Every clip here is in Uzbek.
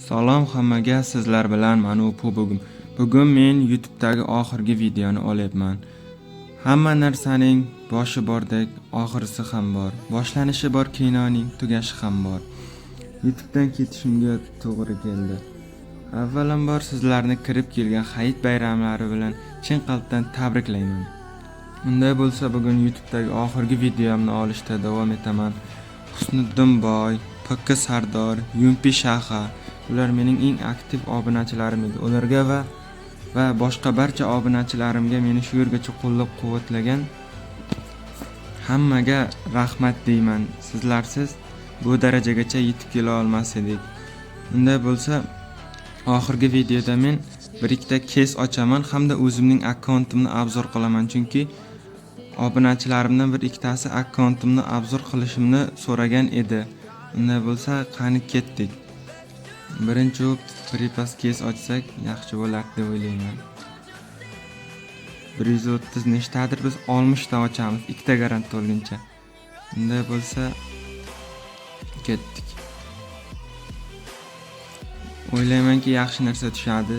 Salom hammaga, sizlar bilan Manu bugun. Bugun men YouTube'dagi oxirgi videoni olyapman. Hamma narsaning boshi bordek, oxirisi ham bor. Boshlanishi bor kinoning, tugashi ham bor. YouTube'dan ketishimga to'g'ri keldi. Avvalambor sizlarni kirib kelgan hayit bayramlari bilan chin qalbdan tabriklayman. Unday bo'lsa bugun YouTube'dagi oxirgi videomni olishda davom etaman. Husniddin boy, PK Sardor, Yumpi Shaha ular mening eng aktiv obunachilarim edi. Ularga va boshqa barcha obunachilarimga meni shu yergacha qo'llab-quvvatlagan hammaga rahmat deyman. Sizlarsiz bu darajagacha yetib kela olmas edik. Unday bo'lsa oxirgi videoda men bir ikkita kes ochaman hamda o'zimning akkauntimni obzor qilaman, chunki obunachilarimdan bir ikkitasi akkauntimni obzor qilishimni so'ragan edi. Unday bo'lsa qani ketdik. Birinchi bo'lib pripas kes ochsak yaxshi bo'lardi deb o'ylayman. 130 nechtadir, biz 60 ta ochamiz, ikkita garant to'lguncha. Unday bo'lsa ketdik. O'ylaymanki yaxshi narsa tushadi.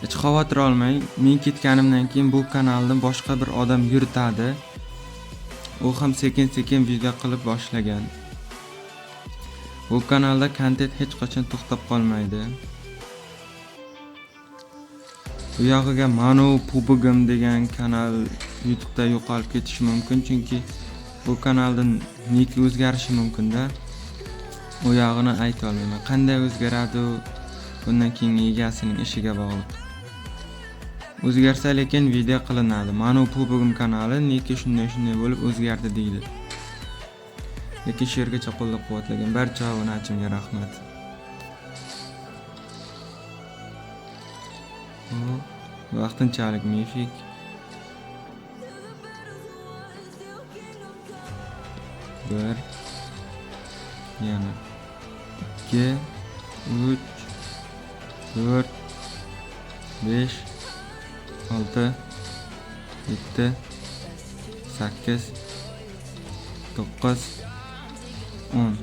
Hech xavotir olmang, men ketganimdan keyin bu kanalni boshqa bir odam yuritadi. U ham sekin-sekin video qilib boshlagan. Bu kanalda kontent hech qachon to'xtab qolmaydi. Bu yog'iga Manu Pubugim degan kanal YouTube'da yo'qolib ketishi mumkin, chunki bu kanalda niki o'zgarishi mumkin-da. U yog'ini ayta olmayman. Qanday o'zgaradi u bundan keyingi egasining ishiga bog'liq. O'zgarsa lekin video qilinadi. Manu Pubugim kanali niki shunday bo'lib o'zgardi deydi. Lekin shu yergacha qo'llab-quvvatlagan barcha obunachimga rahmat. Vaqtinchalik mifik. Bir, yana 2, 3, 4, 5, 6, 7, 8, 9, 10.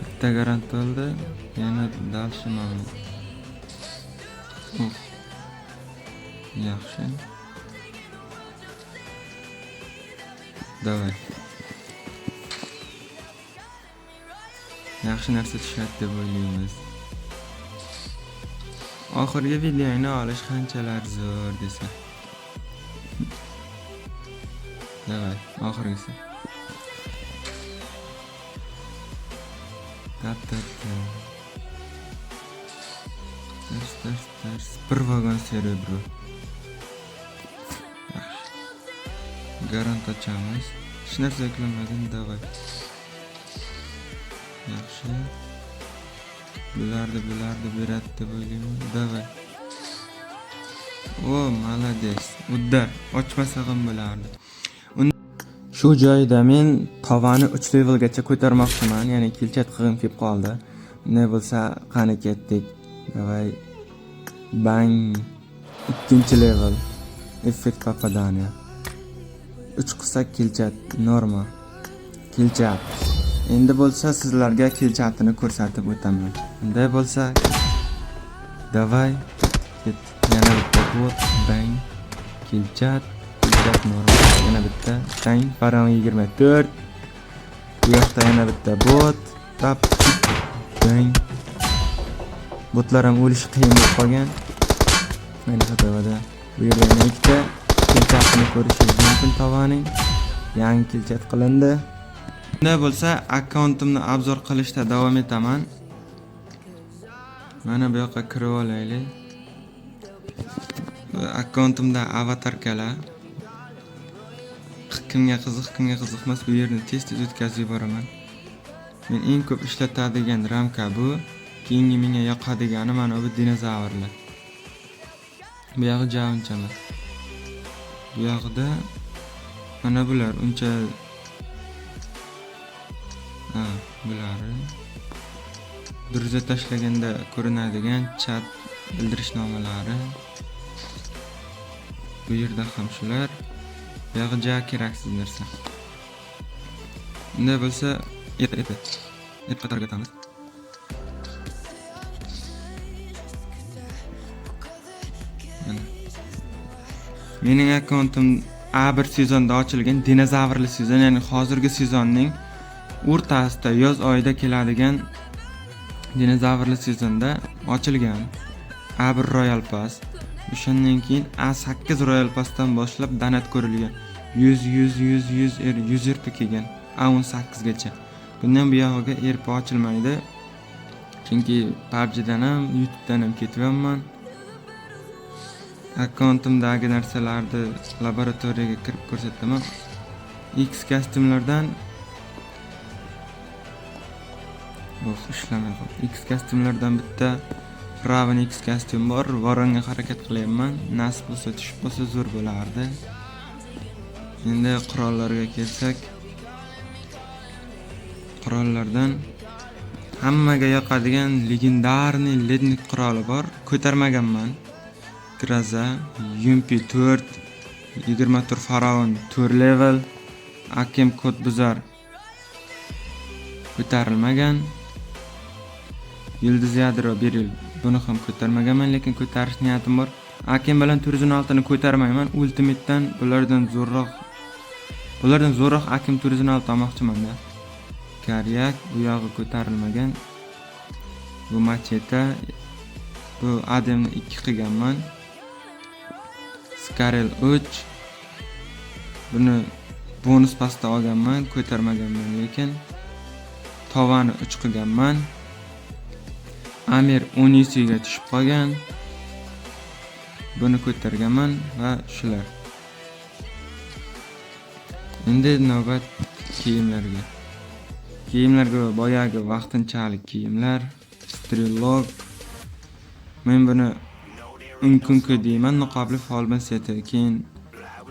Bitta garant bo'ldi. Yana дальше mana. Oh. Yaxshi. Давай. Yaxshi narsa tushadi deb o'ylaymiz. Oxirgi videoni olish qanchalar zo'r desa. Давай, oxirgisi. Tap tap tap. Tars tars tars. Bir vagon cerebro. Yaxshi. Garant ochamiz. Hech narsa yuklanmagan, давай. Yaxshi. Bularni beradi deb o'ylayman. Давай. O, молодец. Uddar. Ochmasa ham bo'lardi. Shu joyda men tovani 3 levelgacha ko'tarmoqchiman, ya'ni kelchat qilgim kelib qoldi. Unday bo'lsa qani ketdik. Давай. Bang. 2 level. Effekt попадания. 3 qilsak kelchat norma. Kelchat. Endi bo'lsa sizlarga kelchatini ko'rsatib o'taman. Unday bo'lsa давай ketdik. Yana bitta bot, bang. Kelchat, kelchat norma. Yana bitta bang, Faron 24. Bu yoqda yana bitta bot, tap, bang. Botlar ham o'lishi qiyin bo'lib qolgan. Mana xatavada. Bu yerda yana ikkita kelchatini ko'rishingiz mumkin tovaning. Yangi kelchat qilindi. Unday bo'lsa akkauntimni obzor qilishda davom etaman. Mana bu yoqqa kirib olaylik. Akkauntimda avatarkalar. Kimga qiziq, kimga qiziq emas, bu yerni tez-tez o'tkazib yuboraman. Men eng ko'p ishlatadigan ramka bu. Keyingi menga yoqadigani mana bu dinozavrlar. Bu yog'i ja uncha emas. Bu yog'ida mana bular uncha, ha, bulari durza tashlaganda ko'rinadigan chat bildirishnomalari. Bu yerda ham shular. Bu yog'i ja keraksiz narsa. Unday bo'lsa Erta erta. Erta qatorga o'tamiz. Mana. Mening akkauntim A1 sezonda ochilgan, dinozavrli sezon, ya'ni hozirgi sezonning o'rtasida yoz oyida keladigan dinozavrli sezonda ochilgan A1 Royal Pass. O'shandan keyin A8 Royal Passdan boshlab donat ko'rilgan. 100 100 100 100 100 RP kelgan A18 gacha. Bundan buyog'iga RP ochilmaydi. Chunki PUBG'dan ham, YouTube'dan ham ketyapman. Akkauntimdagi narsalarni laboratoriyaga kirib ko'rsataman. X kostyumlardan oh, ishlamay qoldi. X kostyumlardan bitta Raven X kostyum bor. Voronga harakat qilyapman. Nasib bo'lsa, tushib qolsa zo'r bo'lardi. Endi qurollarga kelsak, qurollardan hammaga yoqadigan legendarniy lednik quroli bor. Ko'tarmaganman. Graza, UMP 4, 20 tur Faraon 4 level, Akem kod buzar ko'tarilmagan. Yulduz yadro beril, buni ham ko'tarmaganman, lekin ko'tarish niyatim bor. Akem bilan 416 ni ko'tarmayman. Ultimate'dan bulardan zo'rroq Akem 416 olmoqchiman-da. Karyak bu yog'i ko'tarilmagan. Bu machete, bu Ademni 2 qilganman. Skarel 3. Buni bonus pastda olganman, ko'tarmaganman lekin. Tovani 3 qilganman. Amir 10 ga tushib qolgan. Buni ko'targanman va shular. Endi navbat kiyimlarga. Kiyimlarga boyagi vaqtinchalik kiyimlar, strelok. Men buni unkunki deyman, niqobli folbin seti. Keyin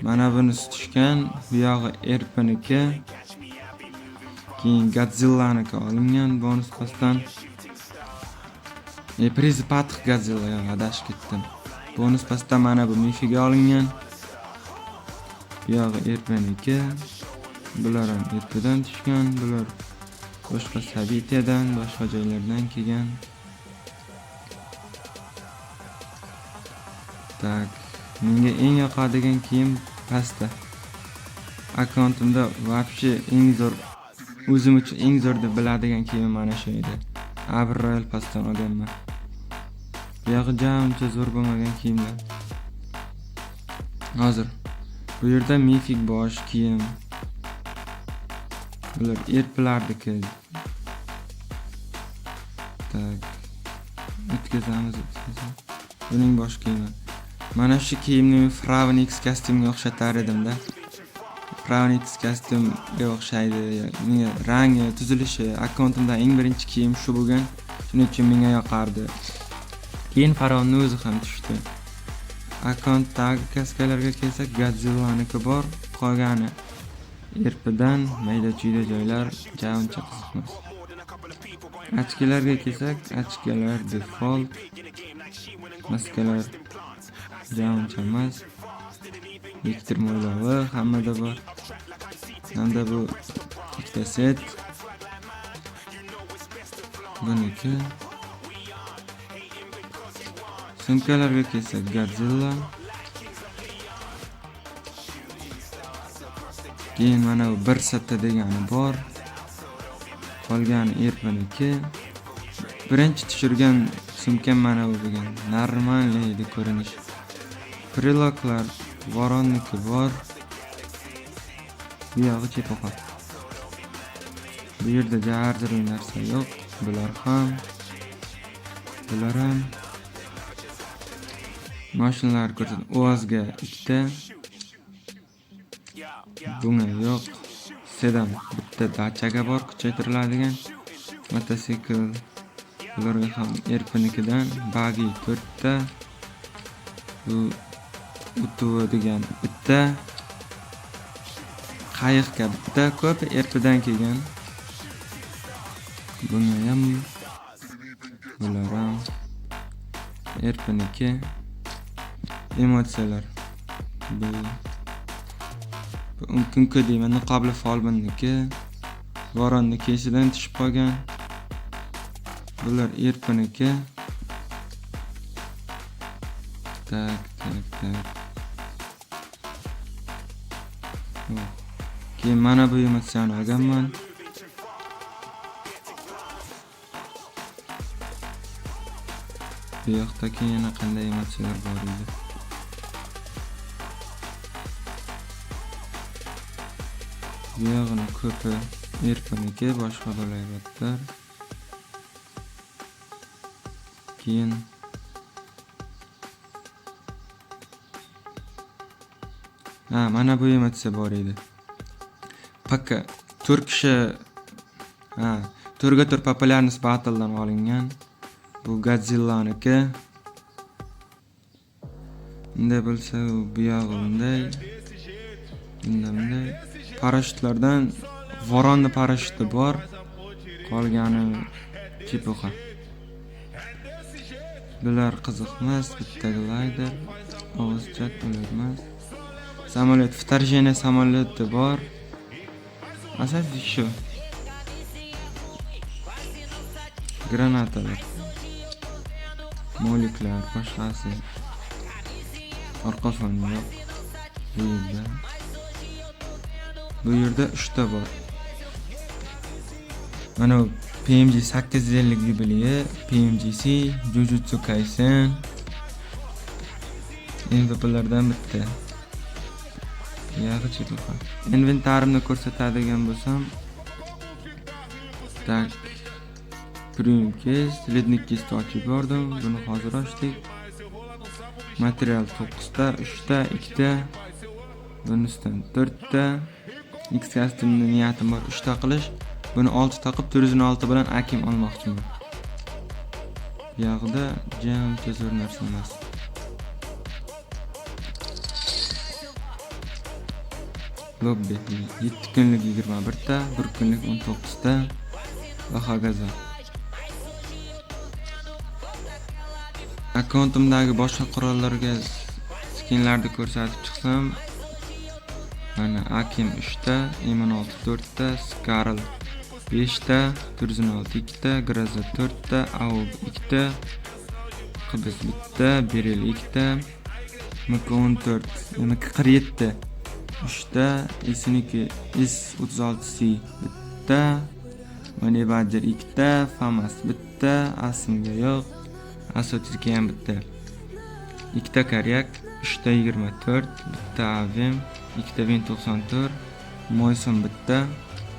mana bunisi tushgan, bu yog'i RPniki. Keyin Godzillaniki olingan bonus pastdan. Prizi patiq Godzilla, yo'q, adashib ketdim. Bonus pastdan mana bu mifiga olingan. Bu yog'i RPniki. Bular ham RPdan tushgan, bular boshqa событиядан, boshqa joylardan kelgan. Так, menga eng yoqadigan kiyim pasta. Akkauntimda вообще eng zo'r, o'zim uchun eng zo'r deb biladigan kiyimim mana shu edi. A1 Royal Passdan olganman. Bu yog'i uncha zo'r bo'lmagan kiyimlar. Hozir bu yerda mifik bosh kiyim. Bular erplardiki. Так. O'tkazamiz, o'tkazamiz. Buning bosh kiyimi. Mana shu kiyimni men Fravn X kostyumga o'xshatar edimda. Fravn X kostyumga o'xshaydi. Menga rangi, tuzilishi, akkauntimda eng birinchi kiyim shu bo'lgan. Shuning uchun menga yoqardi. Keyin Faraonni o'zi ham tushdi. Akkauntdagi kaskalarga kelsak, Godzillaniki bor, qolgani RPdan mayda-chuyda joylar ja uncha qiziq emas. Ochkilarga kelsak, ochkalar default, maskalar ja uncha emas. Viktor mo'ylovi hammada bor. Hamda bu ikkita set. Buniki. Sumkalarga kelsak, Godzilla. Keyin mana bu bir setta degani bor. Qolgani RPniki. Birinchi tushirgan sumkam mana bu bo'lgan. Normalniy edi ko'rinish. Priloklar Voronniki bor. Bu yog'i chepoqoq. Bu yerda jardirli narsa yo'q. Bular ham. Bular ham. Mashinalar ko'rsat. UAZga ikkita. Bunga yo'q. Sedan bitta dachaga bor kuchaytiriladigan. Mototsikl bularga ham RPnikidan bagi 4 ta. Bu UTV degan bitta. Qayiqga bitta, ko'p RPdan kelgan. Buni ham, bular ham RPniki. Emotsiyalar. Bu unkunki deyman, niqobli folbinniki. Voronni kesidan tushib qolgan. Bular Erpiniki. Так, так, так. Keyin mana bu emotsiyani olganman. Bu yoqda keyin yana qanday emotsiyalar bor edi? Bu yog'ini ko'pi Erpiniki, boshqa bo'layotlar. Keyin ha, mana bu emotsiya bor edi. Paka 4 kishi, ha, 4ga 4 Popularность Battle'dan olingan. Bu Godzilla'niki. Bunday bo'lsa, bu yog'i bunday. Bunda bunday. Parashyutlardan Voronni parashyuti bor. Qolgani чепуха. Bular qiziq emas, bitta glider, og'izchat ular emas. Samolyot, вторжение samolyoti bor. Asosiy shu. Granatalar. Moliklar, boshqasi. Orqa fon yo'q. Bu yerda. Bu yerda 3 ta bor. Mana bu PMG 850 yubileyi, PMGC, Jujutsu Kaisen. MVPlardan bitta. Yog'i чепуха. Inventarimni ko'rsatadigan bo'lsam, так, Premium case, Lednik case ochib yubordim. Buni hozir ochdik. Material 9 ta, 3 ta, 2 ta. Bunisidan 4 ta. X kostyumni niyatim bor 3 ta qilish. Buni 6 ta qilib 416 bilan Akim olmoqchiman. Bu yog'ida uncha zo'r narsa emas. Lobby 7 kunlik 21 ta, 1 kunlik 19 ta va hokazo. Akkauntimdagi boshqa qurollarga skinlarni ko'rsatib chiqsam, mana Akim 3 ta, M16 4 ta, Skarl 5 ta, 416 2 ta, Groza 4 ta, AUG 2 ta, Qibis 1 ta, Beril 2 ta, MK14, MK47 3 ta, S12, S36C 1 ta, Money Badger 2 ta, FAMAS 1 ta, Asimga yo'q, A32 ham bitta. 2 ta Karyak, 3 ta 24, bitta AVM, 2 ta Win 94, Moyson bitta,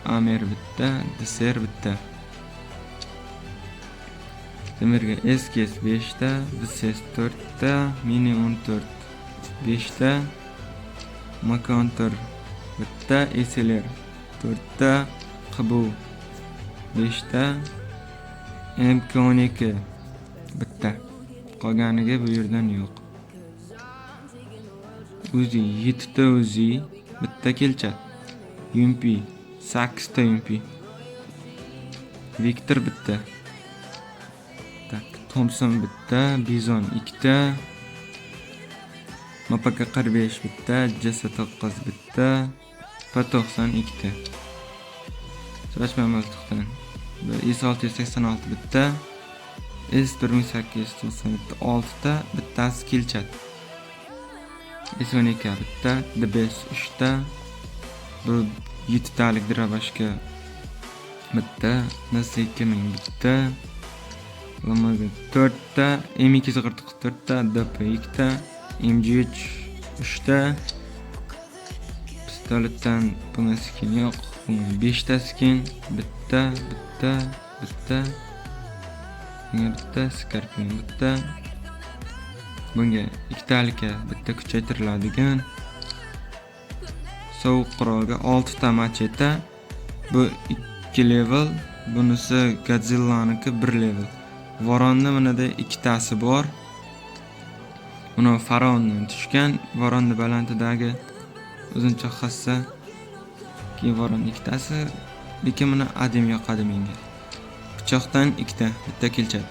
Amer bitta, Dser bitta. Temirga SKS 5 ta, VSS 4 ta, Mini 14 5 ta, Makontor bitta, SLR 4 ta, QBU 5 ta, MK12 bitta. Qolganiga bu yerdan yo'q. Uzi 7 ta Uzi, bitta kelchat. UMP 8 ta UMP. Victor bitta. Так, Thompson bitta, Bizon 2 ta. MPK 45 bitta, JS9 bitta, P90 2 ta. Sochma miltiqdan. S686 bitta, S1890 6 ta, bittasi kelchat. S12 bitta, DBS 3 ta, bu 7 talik drabashka bitta, NS2000 bitta, LMG 4 ta, M249 4 ta, DP 2 ta, MG3 3 ta, pistoletdan bunga skin yo'q, bunga 5 ta skin, bitta, bitta, bitta, bunga bitta, Scorpion bitta, bunga ikkitalika bitta kuchaytiriladigan sovuq qurolga 6 ta machete, bu 2 level, bunisi Godzilla'niki 1 level. Voronni bunada ikkitasi bor. Buni faraondan tushgan, Voronni balandidagi uzuncha hassa. Keyin Voron ikkitasi, lekin buni adim yoqadi menga. Pichoqdan ikkita, bitta kelchat.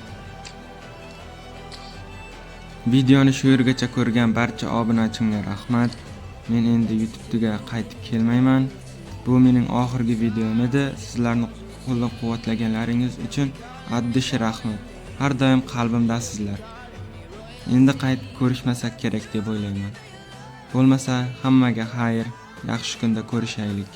Videoni shu yergacha ko'rgan barcha obunachimga rahmat. Men endi YouTube'ga qaytib kelmayman. Bu mening oxirgi videom edi. Sizlarni qo'llab-quvvatlaganlaringiz uchun от души rahmat. Har doim qalbimdasizlar. Endi qaytib ko'rishmasak kerak deb o'ylayman. Bo'lmasa hammaga xayr, yaxshi kunda ko'rishaylik.